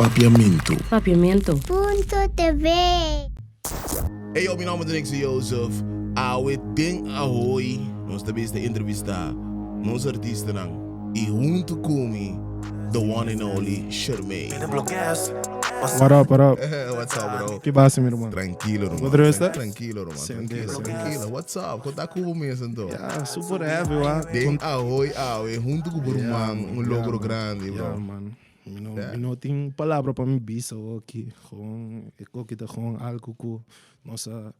Papiamento. Papiamento. Punto TV. Hey yo, mi nomber ta Nixon Joseph. Awe den Ahoy nos ta bista entrevista nos artistanan y hunto cu mi the one and only Shermaine. What up, what up? What's up, bro? Ki base, mi ruman? Tranquilo, ruman. Wat rustig? Tranquilo, ruman. Sende, Tranquilo, sende. tranquilo. What's up? Con ta cu bo mes anto? Ja, super heavy, wa. Den Ahoy awe hunto cu bo ruman, un logro grandi, Ja, bro. man. Mi no, mi no tin palabra pa mi bisa aki. Gewoon, e koki ta gewoon algo ku nos a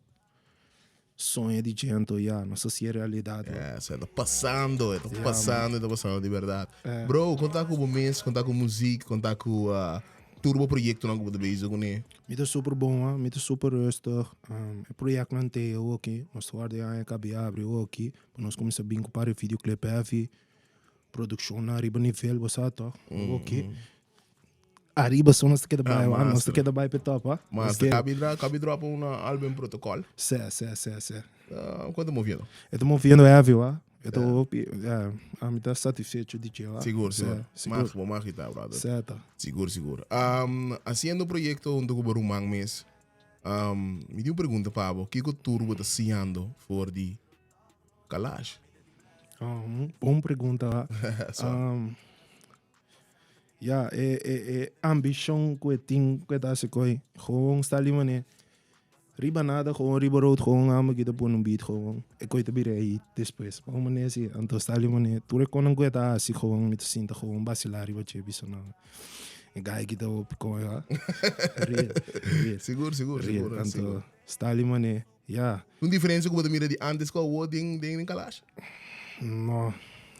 soña di djento ya, nos a hacié realidad. wa. Ja, so, e ta pasando, e ta Ja, pasando, e ta pasando di berdad. Eh. Bro, kon ta ku bo mes, kon ta ku muziek, kon ta ku uh, tur bo proyectonan ku bo ta bezig kuné? Mi ta super bon, wa. Mi ta super rustig. Um, e proyectnan te aki, nos ta warda e aña kabi abri aki, pa nos kuminsá bin ku par di videoclip heavy. Produccion na riba nivel, bo sa toch? Oké. Ariba so nos ta keda bai, Ah, wa. Nos ta master. keda bai pe top, ha. Master, kabi, dra, kabi drop un album protocol. Se, se, se, se. Kon ta moviendo? E ta moviendo heavy, wa. E ta hopi, ja, ami ta satisfecho di dje, wa. Sigur, Se, sigur. sigur. Mag, bo mag ita, brother. Se ta. Sigur, sigur. Um, haciendo proyecto hunto cu bo ruman mes, um, mi tin un pregunta pa bo. Kiko tur bo ta siñando for di Kalash? Um, bon pregunta. So. Um, ja, e, e, e ambishon ku e tin ku e ta hasi koi. Gewoon sta li mané. Riba nada, gewoon riba road, gewoon amo ki ta pone un beat, gewoon. E koi ta bira hit despues. Pa un mané si, anto sta li mané. Tur e konan ku e ta hasi, gewoon mi ta sinta gewoon basilar riba dje bisa no. E guy ki ta hopi kon, ja. Real, real. Sigur, sigur, Real. sigur, Anto sigur. sta li mané. Ya. Un diferencia cu bo ta mira di antes cu awor den den Kalash? No,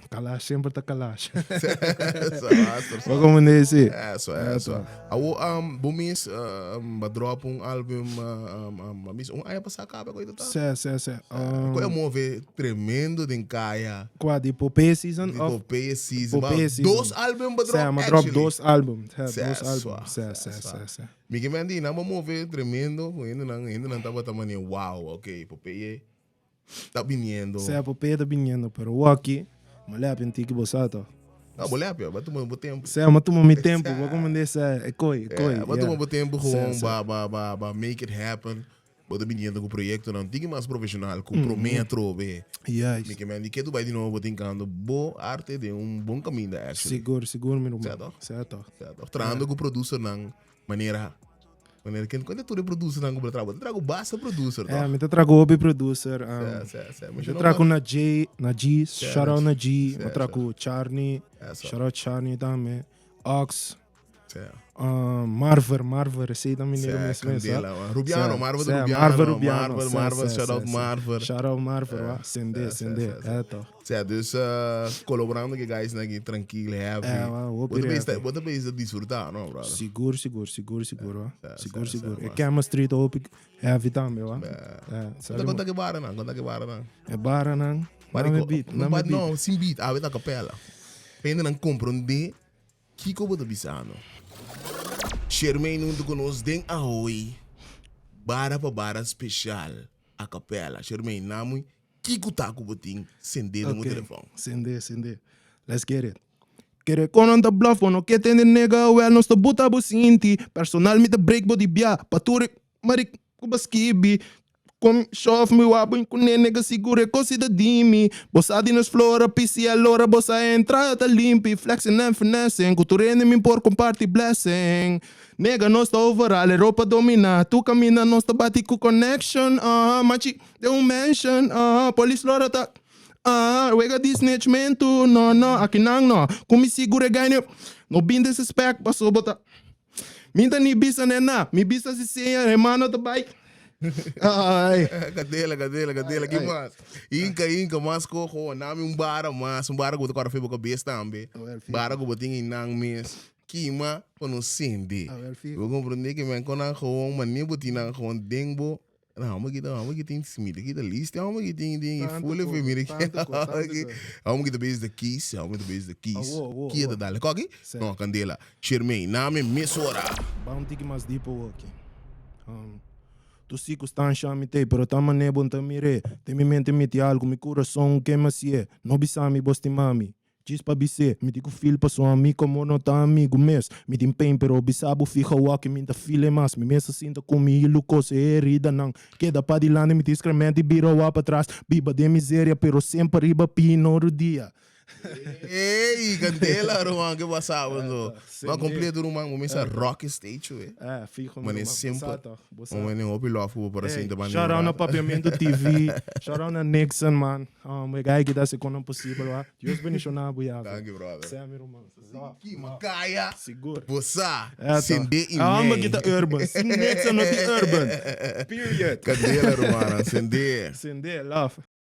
Kalash semper ta Kalash. Eso, master. Bo como deci? Eso, eso. Awor um, bo mes um, ba drop un album um, um, a mis un aña pasá caba cu ta? Se, se, se. Cu a move tremendo den caya. Cua di Popeye season Di of? Popeye season. Popeye Ba, season. Dos album ba drop Se, ma drop actually. dos album. Se, Se, dos album. sua, Se, se, se, sua. se, se. Mi ke men di nan bo move tremendo ku hendenan hendenan tabata mane wow ok Popeye ta biniendo. Sea Popeye ta biniendo pero woki mi lepia un tiki bo sa to. No bo lepia bo tuma bo tempo. Sea mi tuma mi tempo bo komende sea e koi e koi. Bo tuma bo tempo gewoon Sea, ba ba ba ba make it happen bo ta biniendo ku proyectonan tiki mas profesional ku prome atrobe. Juist. Mi ke men di ke tu bai di nobo bo tin kando bo arte den un bon kaminda actually. Sigur sigur mi ruman. Sea toch? Sea toch. Sea toch trahando ku producernan Manera, manera ken konta tur e producernan ku bo ta traha? Bo ta traha ku basta producer, Eh, toch? mi ta traha ku hopi producer. Um, Sè, sè, sè. mi ta traha ku na J, na G, shout out na G. Mi traha ku Charny, Eso. shout out Charny tambe. Ox, Sè. um, Marver, Marver, esei ta meneer Sè, mes mes, Candela, ha. man. Rubiano, Sè, Marver sè, Rubiano, Marver Rubiano, Marver, sè, Marver, sè, shout out sè, sè. Marver. Shout out Marver, wa. Sende, sè, sè, sende, sè, sè. eh, toch. Sè, dus uh, colaborando ku guys nan aki trankil, happy. Eh, wa, hopi Bo ta bezig, happy. bo ta bezig ta disfruta, no, brother? Sigur, sigur, sigur, sigur, wa. Sè, Sigur, sè, sè, sigur. E master. chemistry ta hopi heavy tambe, wa. Eh. Eh, Konta, konta ke bara nan, konta ke bara nan. E bara nan, Mari name ko- beat, no, name but beat. no, sin beat, awe ta capella. Pende nan comprende kiko bo ta bisando. Shermaine hunto ku nos den Ahoy, bara pa bara special a capella. Shermaine, namui Kiko ta ku bo tin sende den bo Ok, telefòn? Sende, sende. Let's get it. Kere kon ta bluff, bo no ke tende nigga, well nos ta buta bo sinti. Personal mi ta break bo di bia, pa tur e marik ku bo skibi. Kon shof mi wak bo kuné nigga sigur e kos si ta di mi. Bo sa di nos flora, PCL ora bo sa entra ta limpi. Flexing and finessing, ku tur hende mi por komparti blessing. Nigga nos ta overal, e ropa domina. Tur kaminda nos ta bati ku connection, ah, machi. Den un mansion, ah, polis lora ta, ah, wega di snitchmentu, no, no, akinan no, ku mi sigura e gaine, no bin disrespect, paso bo ta, mi ta ni bisa nena, mi bisa si seña, hermano ta bai, ay. Candela, candela, candela, ki mas? Inca, inca, mas cojo, nami un bara mas, un bara ku bo ta kòrda fe bo kabes tambe, bara ku bo tin einan mes. Kima pa no sende. Bo komprendé ke men kon nan gewoon, mane bo tin nan gewoon den bo Na hom aki ta hom aki tin smita ki ta list hom aki tin tin i fule fe mira ki hom aki ta bezig ta kies hom aki ta bezig ta kies ki ta dale koki no kandela Shermaine nami mesora. Ba un tiki mas dipo awoki. Tu sirkunstansha mi tei pero ta mane bo nta mir'é den mi mente miti algu mi kurason kema sié no bisa mi bo stima mi. Djis pa bis'é, mi di ku feel paso ami komo no ta amigu mes. Mi tin pain pero bisa bo fiha wak mi ta feel e mas. Mi mes a sinta ku mi i lu kose e heridanan. Keda padilanti mi tin skrementi bira wak patras. Biba den miseria pero semper riba pia i no rudia. Ey, candela ruman, ke pasaba anto? Ma completo ruman, bo mester rock e stage we. Eh, fijo mi Mane ruman, bo semper. sa toch, bo sa. Mane hopi love ku bo por a Ey, sinta banda shout un out na rato. Papiamento TV, shout out na Nixon man, um, e guy ki ta hasi konan posibel wa. Dios bendiciona bo yave. Danki brother. Sammy ruman, love, Ki love. makaya. Sigur. Bo sa, Eh, toch. sende i E homber mei. ki ta urban, sin Nixon no tin urban. Period. Candela rumannan, sende. Sende, love.